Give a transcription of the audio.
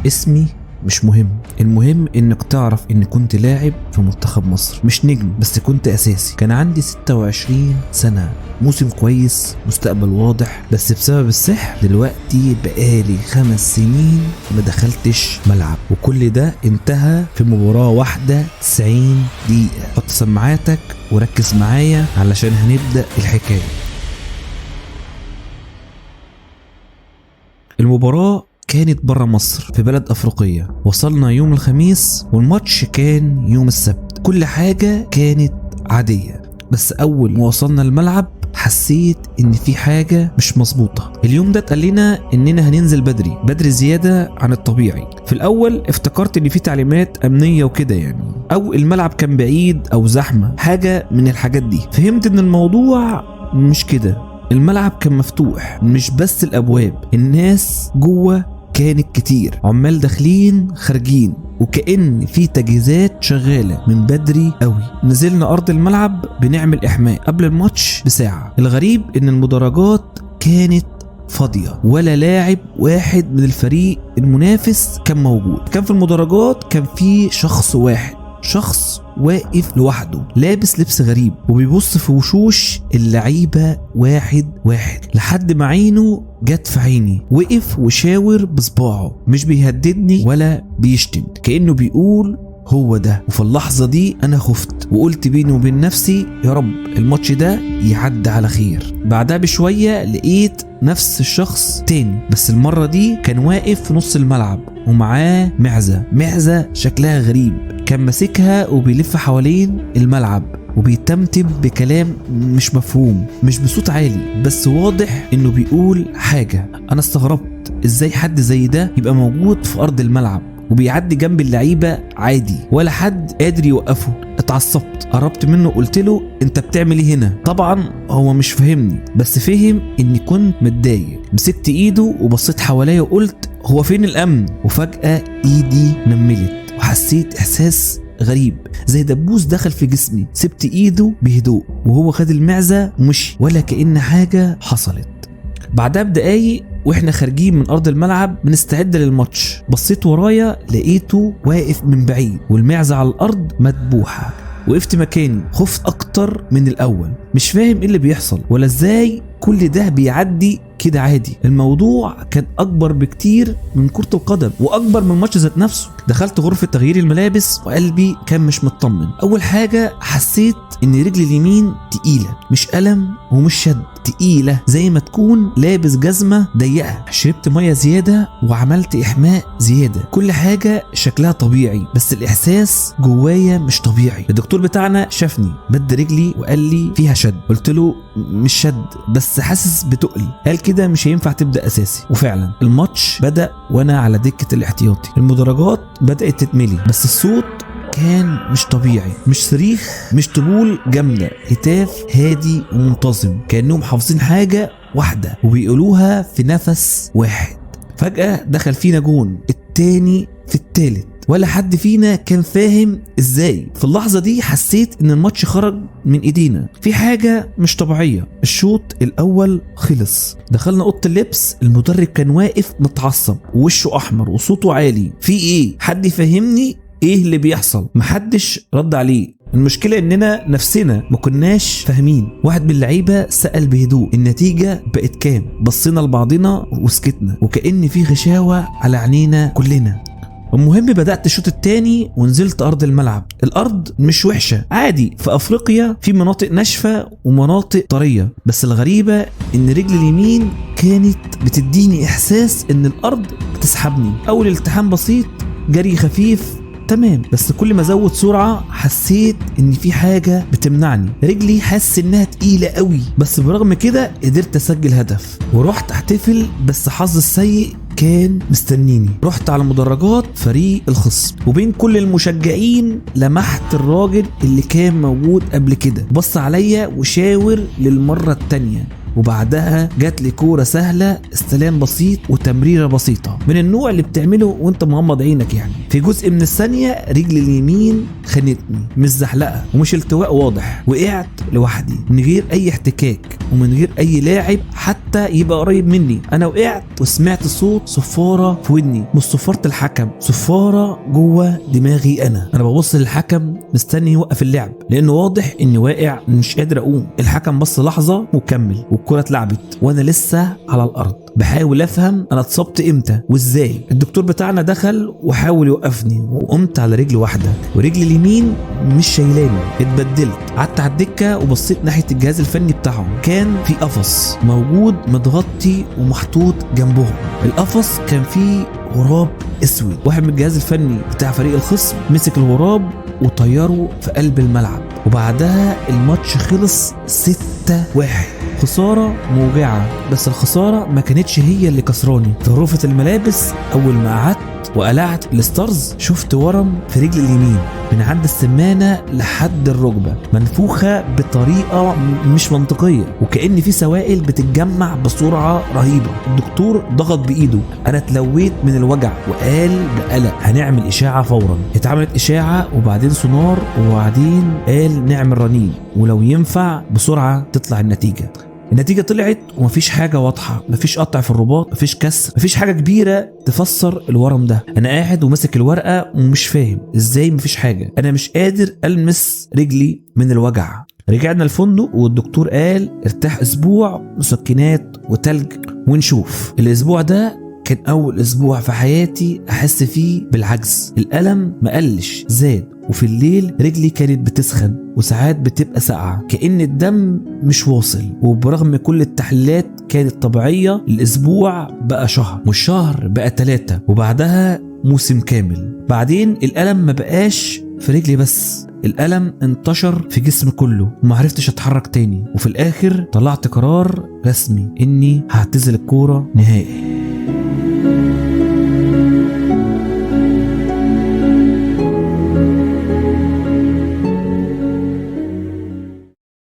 اسمي مش مهم، المهم انك تعرف ان كنت لاعب في منتخب مصر، مش نجم بس كنت اساسي. كان عندي 26 سنة، موسم كويس، مستقبل واضح، بس بسبب السحر دلوقتي بقالي 5 سنين ما دخلتش ملعب، وكل ده انتهى في مباراة واحدة 90 دقيقة. حط سماعاتك وركز معايا علشان هنبدأ الحكاية. المباراة كانت برا مصر في بلد أفريقية. وصلنا يوم الخميس والماتش كان يوم السبت. كل حاجة كانت عادية، بس أول ما وصلنا الملعب حسيت إن في حاجة مش مظبوطة. اليوم ده اتقال لنا إننا هننزل بدري بدري زيادة عن الطبيعي. في الأول افتكرت إن في تعليمات أمنية وكده يعني، أو الملعب كان بعيد أو زحمة، حاجة من الحاجات دي. فهمت إن الموضوع مش كده. الملعب كان مفتوح، مش بس الأبواب، الناس جوه كانت كتير، عمال داخلين خارجين، وكأن في تجهيزات شغالة من بدري قوي. نزلنا أرض الملعب بنعمل إحماء قبل الماتش بساعة. الغريب إن المدرجات كانت فاضية، ولا لاعب واحد من الفريق المنافس كان موجود. كان في المدرجات كان في شخص واحد، شخص واقف لوحده، لابس لبس غريب وبيبص في وشوش اللعيبة واحد واحد، لحد ما عينه جت في عيني. وقف وشاور بصباعه، مش بيهددني ولا بيشتم، كأنه بيقول هو ده. وفي اللحظة دي أنا خفت وقلت بيني وبين نفسي يا رب الماتش ده يعدي على خير. بعدها بشوية لقيت نفس الشخص تاني، بس المرة دي كان واقف في نص الملعب ومعاه معزة شكلها غريب، كان ماسكها وبيلف حوالين الملعب وبيتمتم بكلام مش مفهوم، مش بصوت عالي بس واضح انه بيقول حاجة. انا استغربت ازاي حد زي ده يبقى موجود في ارض الملعب وبيعدي جنب اللعيبة عادي ولا حد قادر يوقفه. اتعصبت، قربت منه قلت له انت بتعمل ايه هنا؟ طبعا هو مش فهمني، بس فهم اني كنت متضايق. مسكت ايده وبصيت حواليا وقلت هو فين الامن؟ وفجأة ايدي نملت وحسيت احساس غريب زي دبوس دخل في جسمي. سبت ايده بهدوء وهو خد المعزة ومشي ولا كأن حاجة حصلت. بعدها بدقايق واحنا خارجين من ارض الملعب بنستعد للماتش، بصيت ورايا لقيته واقف من بعيد والمعزة على الارض مدبوحة. وقفت مكاني، خفت اكتر من الاول، مش فاهم ايه اللي بيحصل ولا ازاي كل ده بيعدي كده عادي. الموضوع كان اكبر بكتير من كرة القدم واكبر من الماتش ذات نفسه. دخلت غرفة تغيير الملابس وقلبي كان مش مطمن. اول حاجة حسيت ان رجلي اليمين تقيلة، مش ألم ومش شد، تقيلة زي ما تكون لابس جزمة ضيقة. شربت مية زيادة وعملت إحماء زيادة. كل حاجة شكلها طبيعي بس الإحساس جوايا مش طبيعي. الدكتور بتاعنا شافني مد رجلي وقال لي فيها شد. قلت له مش شد بس حاسس بتقل. قال كده مش هينفع تبدأ أساسي. وفعلا الماتش بدأ وأنا على دكة الاحتياطي. المدرجات بدأت تتملي بس الصوت كان مش طبيعي، مش صريخ، مش طبول جامدة، هتاف هادي ومنتظم، كأنهم حافظين حاجة واحدة وبيقولوها في نفس واحد. فجأة دخل فينا جون، التاني في التالت، ولا حد فينا كان فاهم ازاي. في اللحظة دي حسيت ان الماتش خرج من ايدينا، في حاجة مش طبيعية. الشوط الاول خلص، دخلنا اوضة اللبس، المدرب كان واقف متعصب ووشه احمر وصوته عالي، في ايه؟ حد يفهمني ايه اللي بيحصل؟ محدش رد عليه. المشكلة اننا نفسنا ما كناش فاهمين. واحد من اللعيبة سأل بهدوء النتيجة بقت كام؟ بصينا لبعضنا وسكتنا وكأن في غشاوة على عينينا كلنا. المهم بدأت الشوط الثاني ونزلت أرض الملعب. الأرض مش وحشة، عادي، في أفريقيا في مناطق ناشفة ومناطق طرية، بس الغريبة إن رجلي اليمين كانت بتديني إحساس إن الأرض بتسحبني. أول التحام بسيط، جري خفيف، تمام، بس كل ما ازود سرعة حسيت ان في حاجة بتمنعني. رجلي حاسس انها تقيلة قوي، بس برغم كده قدرت اسجل هدف ورحت احتفل، بس حظ السيء كان مستنيني. رحت على مدرجات فريق الخصم وبين كل المشجعين لمحت الراجل اللي كان موجود قبل كده، بص عليا وشاور للمرة التانية. وبعدها جات لي كورة سهلة، استلام بسيط وتمريرة بسيطة من النوع اللي بتعمله وانت مغمض عينك يعني. في جزء من الثانية رجلي اليمين خانتني، مش زحلقة ومش التواء واضح، وقعت لوحدي من غير اي احتكاك ومن غير اي لاعب حتى يبقى قريب مني. انا وقعت وسمعت صوت صفارة في ودني، مش صفارة الحكم، صفارة جوه دماغي انا ببص للحكم مستني يوقف اللعب لانه واضح اني واقع مش قادر اقوم. الحكم بص لحظة وكمل، والكرة اتلعبت وانا لسه على الارض بحاول افهم انا اتصبت امتى وازاي. الدكتور بتاعنا دخل وحاول يوقفني، وقمت على رجل واحدة ورجلي اليمين مش شايلاني، اتبدلت. قعدت على الدكة وبصيت ناحية الجهاز الفني بتاعهم، كان في قفص موجود متغطي ومحطوط جنبهم. القفص كان فيه غراب اسود. واحد من الجهاز الفني بتاع فريق الخصم مسك الغراب وطيره في قلب الملعب، وبعدها الماتش خلص 6-1. خسارة موجعة، بس الخسارة ما كانتش هي اللي كسراني. في غرفة الملابس أول ما قعدت وقلعت الستارز شفت ورم في رجل اليمين من عند السمانة لحد الركبة، منفوخة بطريقة مش منطقية، وكأن في سوائل بتتجمع بسرعة رهيبة. الدكتور ضغط بإيده، أنا اتلويت من الوجع، وقال بقلق هنعمل إشاعة فورا. اتعملت إشاعة وبعدين سونار، وبعدين قال نعمل رنين ولو ينفع بسرعة تطلع النتيجة. النتيجة طلعت ومفيش حاجة واضحة، مفيش قطع في الرباط، مفيش كسر، مفيش حاجة كبيرة تفسر الورم ده. أنا قاعد وماسك الورقة ومش فاهم إزاي مفيش حاجة، أنا مش قادر ألمس رجلي من الوجع. رجعنا الفندق والدكتور قال ارتاح أسبوع، مسكنات وتلج ونشوف. الأسبوع ده كان أول أسبوع في حياتي أحس فيه بالعجز. الألم مقلش، زاد، وفي الليل رجلي كانت بتسخن وساعات بتبقى ساقعة كأن الدم مش واصل. وبرغم كل التحليلات كانت طبيعية، الأسبوع بقى شهر، والشهر بقى 3، وبعدها موسم كامل. بعدين الألم ما بقاش في رجلي بس، الألم انتشر في جسمي كله ومعرفتش أتحرك تاني. وفي الآخر طلعت قرار رسمي إني هعتزل الكورة نهائي.